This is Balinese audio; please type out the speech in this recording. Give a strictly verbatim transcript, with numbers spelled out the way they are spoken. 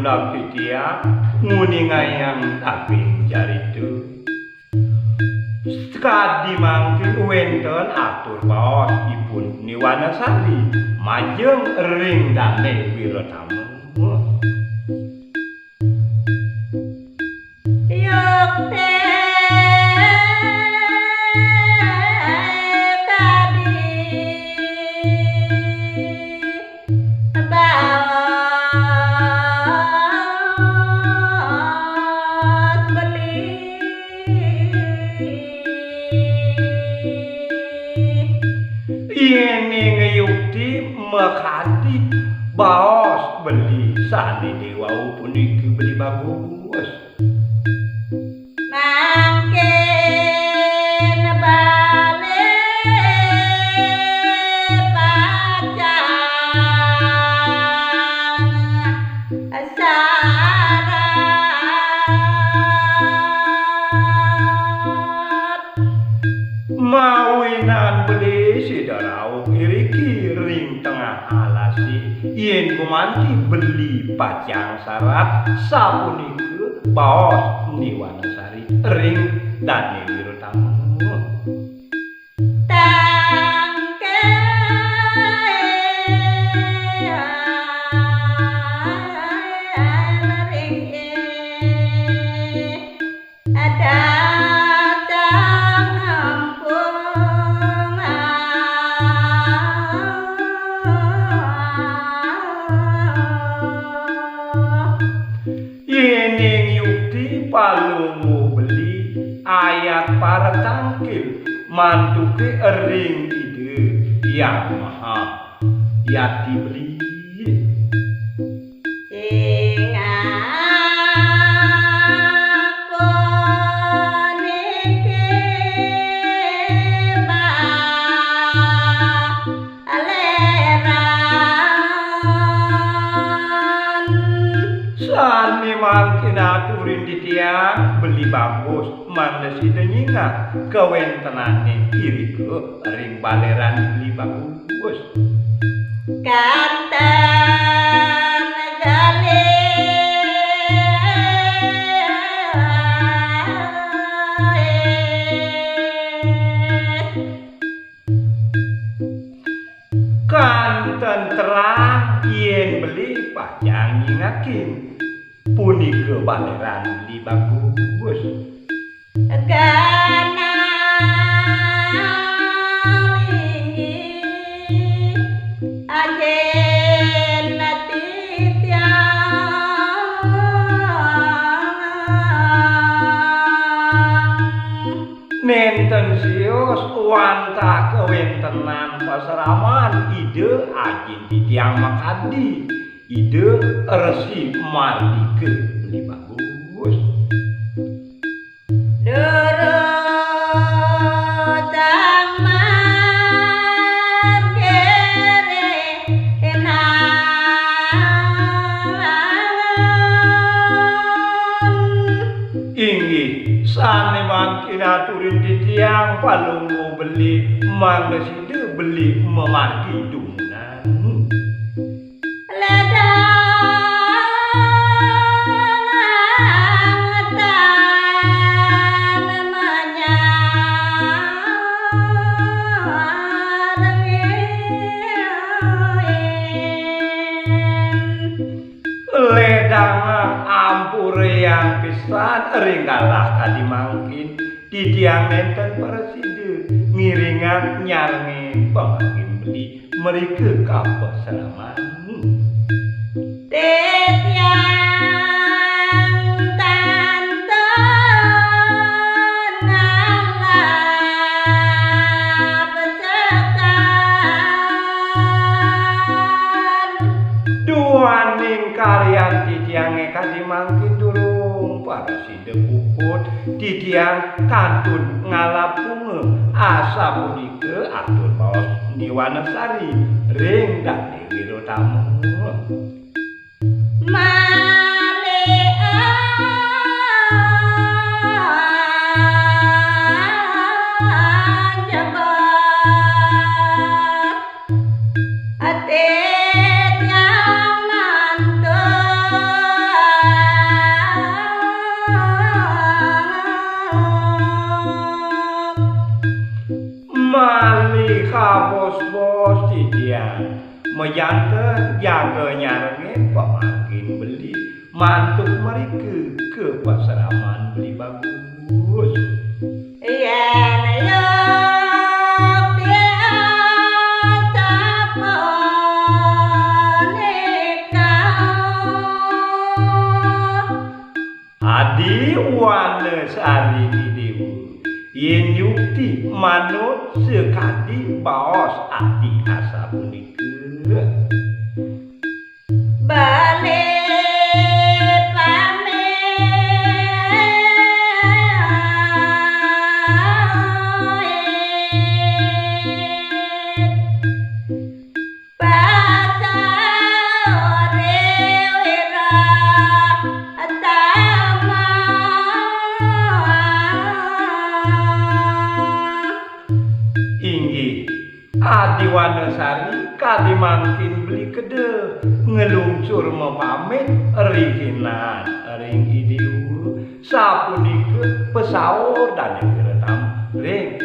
Titiang nguningayang daging carita. Kadi mangkin wénten atur baos ipun Ni Wanasari majeng ring Dané Wiratama. Yukti kadi baos beli. Yéning yukti makadi baos beli sané déwau puniki Beli Bagus. Mangkin bali pacang sarat. Mawinan beli sida rauh iriki ring tengah alasé, yén gumanti beli pacang sarat, sapunika baos Ni Wanasari ring Dané Wiratama. Tangkil ring ih dateng ampung. Yéning yukti Palungguh Beli ayat paratangkil mantuké ring Ida Hyang Maha Yati Beli. Singapun niki ba Aleran. Sané mangkin aturin titiang Beli Bagus, mangda sida nyingak kawéntenané irika ring baleran Beli Bagus. Kanten galih. Kanten terang yén beli pacang nyingakin. Punika baleran Beli Bagus. Ganal inggih ajin titiang. Nénten sios wantah kawéntenan pasraman Ida ajin titiang makadi, Ida Resi Mardika Beli Bagus. Durus sang margirinan. Inggih, sané mangkin aturin titiang Palungguh Beli, mangda sida beli mamargi dumunan. Ledang tan manyarengin. Ledang ampurayang pisan ring galah kadi mangkin. Titiang nénten prasida ngiringang nyarengin panganggen beli mrika kapasraman. Titiang kantun ngalap sekan. Duaning karyan titiangé kadi mangkin durung prasida puput, titiang kantun ngalap bunga. Asapunika atur baos Ni Wanasari ring Dané Wiratama. Malih jebos. Ati tiang mantuk Kabos-bos titiang, majanten jaga nyarengin pamangkin beli mantuk mrika ka pasraman Beli Bagus. Yén yukti sapunika. Adi Wanasari Déwa, yén yukti manut sakadi baos adi asapunika. Bali pamit. Pasauri wira tama. Inggih, Adi Wanasari kadi mangkin beli keda nglungsur mapamit rihinan ring Ida Déwa. Sapunika pasaur Dane Wiratama ring